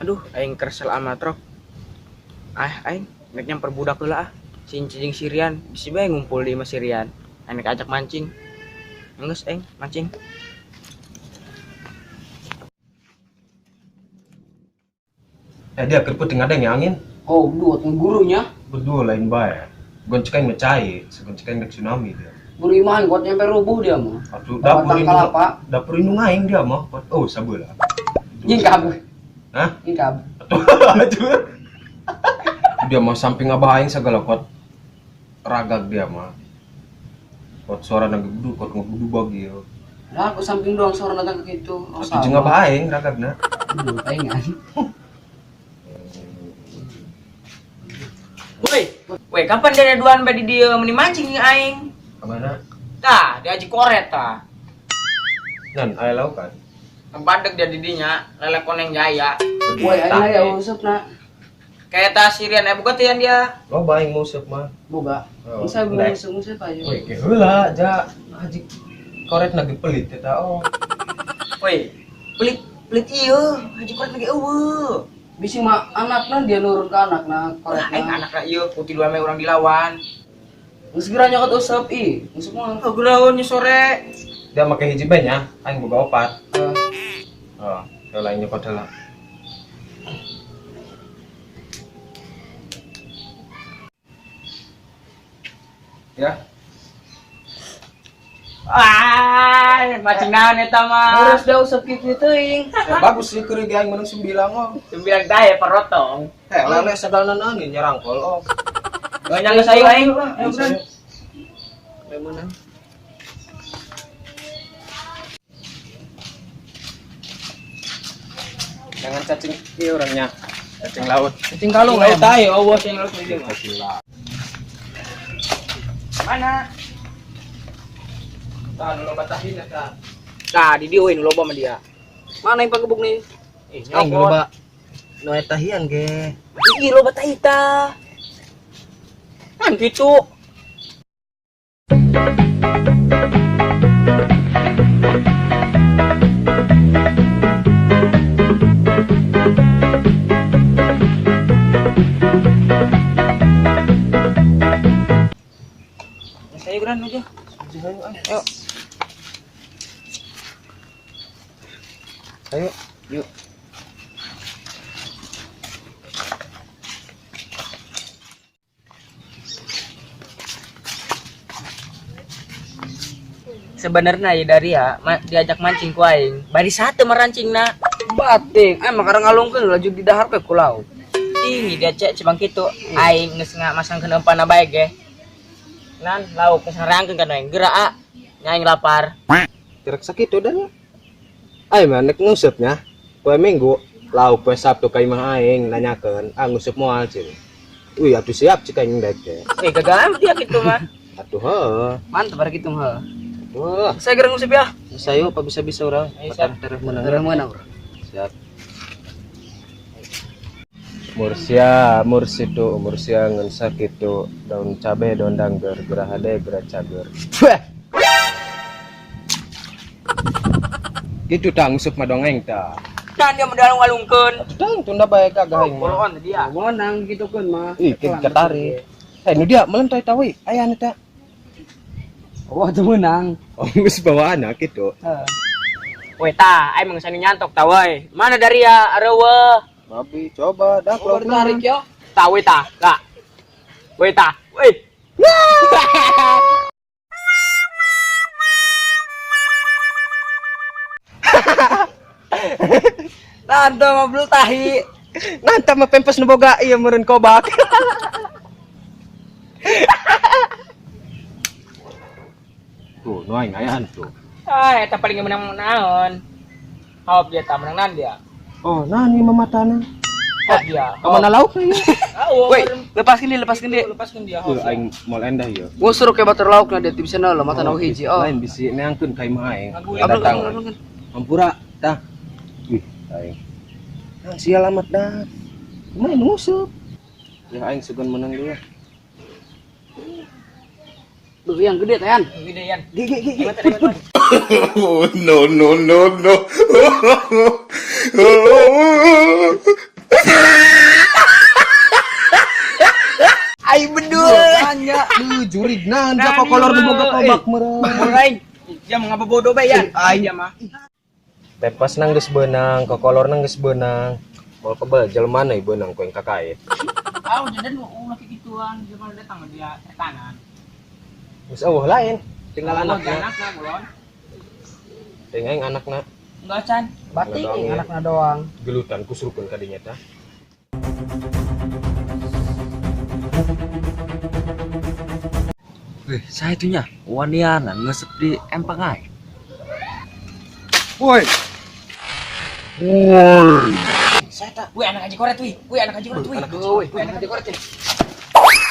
Aduh, aing kesel amat rok. Ah, aing nek nyamper budak heula ah. Si jeung Sirian, bisi bae ngumpul di imah Sirian. Aing nek ajak mancing. Geus aing mancing. Eh dia keur peuting ada yang angin. Oh, dua gurunya. Berdua lain bae. Gon cek aing mah cai, segon cek aing dek tsunami dia. Guru imah aing kuat nyampe rubuh dia mah. Atuh dapur Batang indung, kalapa. dapur indung aing dia mah. Oh, sabeula. Nyingkab. Hah? Nyingkab. Atuh. Dia mah samping abah aing segala kuat ragag dia mah. Kuat suara ngegedu, kuat ngegedubag ieu. Lah aku samping doang suara datang ke kitu. Oh, Atuh jeung abah aing ragagna. Aduh, palingan. Woi, woi kapan dia duaan bae di dieu meni mancing jeung aing? Kamana? Tah, dia aji koret tah. Nan aya laukan. Badeg dia di dinya, lele koneng jaya. Woi, aing aya usupna. Kayak tas Sirian, buka tuh yang dia. Loba aing nguseup mah. Boga. Oh, Saya ndek. nguseup aja. Woi, ke heula ja haji koret lagi pelit eta oh. Woi, pelit pelit ieu, haji koret lagi eueuh. Bisi mah anakna dia nurun ke anakna Wah, aing koretna. anakna ieu putih dua me urang dilawan. Geus geura nyokot useup ih, useup mah. Oh, geuraun sore. Dia make hiji bae nya, aing boga opat. Oh, heula aing nyokot heula. Ya. Ah, mancing naon eta mah. Terus dia useup kitu teuing. Ya, bagus sih keur ge aing menang 9 oh. 9 tah ya perotong. Eh, lele sadalna angin nyarangkol oh. Banyak geus ayo aing. Ayo, Ayo, Ayo menang. Jangan cacing ieu orangnya. Cacing laut. Cacing kalung Laut ya. tae, oh bos yang laut di Cacing laut. Mana? Tah nu loba tahin eta. Tah, di dieu euy nu loba mah dia. Mana yang pagebuk nih? Eh, Aing loba nu eta tahian ge. Ih, loba tahi tah. Kan kitu. Saya geran aja. Ayo. Ayo. Yuk. Sebenarnya ya dari ya diajak mancing ku aing. Bari satu merancingna. Bating, eh makarang ngalungkeun laju di dahar pe ku lauk. Tinggi dia cek cibang kitu. Aing geus ngamasangkeun empana bae ge. Nan lauk geus ngarangkeun kan aing. Geura a. Nyaing lapar. Tirek sakitu dan. Aing mah nek nguseup nya. Poe Minggu lauk poe Sabtu ka imah aing nanyakeun, ah nguseup moal cing. Wih, atuh siap cik aing dek teh. Eh gagal amat dia kitu mah. Atuh heuh. Mantap bar kitu mah. Wah, Saya geura nguseup ya. sayo apa bisa-bisa urang. Ayo, siap. Terus menang. Terus menang urang. Siap. Mursia, mursitu, mursia ngan sakitu, daun cabe dondang ger, gerahade gerah cager. Gitu tang nguseup mah dongeng ta. Dan dia mendalang-walungkeun. Atuh tang tunda bae kagah aing mah. Poloon dia. Menang gitu kan mah. Ih, ketarik. Eh, nu dia melentai tawi, aya nu ta. Oh, tuh menang. Oh, geus bawaan gitu. Heeh. Woi tah, aing mah geus nyantok tah woi. Mana dari ya areueuh? Babi coba dah Oh, tarik ya. Tah woi tah, tah. Woi tah, woi. Tante mah belu tahi. Nanta mah pempes nu boga ieu meureun kobak. Tuh, nu aing ayaan tuh. Ah, eta paling menang naon. Hop dia tah menang dia. Oh, nah ini mamatana. Hop dia. Kamana lauk ieu? Woi, Lepaskeun dia, lepaskeun dia. lepaskeun dia. Tuh aing moal endah ieu. Ngusur ke batur lauk na dia bisa nol mata nau hiji. Oh. Lain bisi neangkeun ka imah aing. Datang. Hampura tah. Ih, aing. Nah, sial amat dah. Kumaha nu nguseup? Ya aing sugan menang dulu. Duh, yang gede tayan. Gede yan. Gi gi gi. Oh, no, no, no, no. Ai bedul. Tanya, lu jurig naon ja kokolor nu boga kobak meureun. Mulai. Dia mau ngabobodo bae ya. Ai dia mah. Tepas nang geus beunang, kokolor nang geus beunang. Moal kebel jelema na beunang ku yang kakait. Ah, jadi ulah kikituan, jelema datang dia setanan. Geus eueuh lain, tinggal anakna. Anakna belum. Ting aing anakna. Enggak can. Bating Doang, ya. anakna doang. Gelutan kusurukeun ka dinya tah. Wih, saya itunya waniana ngesep di empang aing. Woi. Wih, anak haji koret wih. Wih, anak haji koret wih. Wih, anak haji koret. Wih.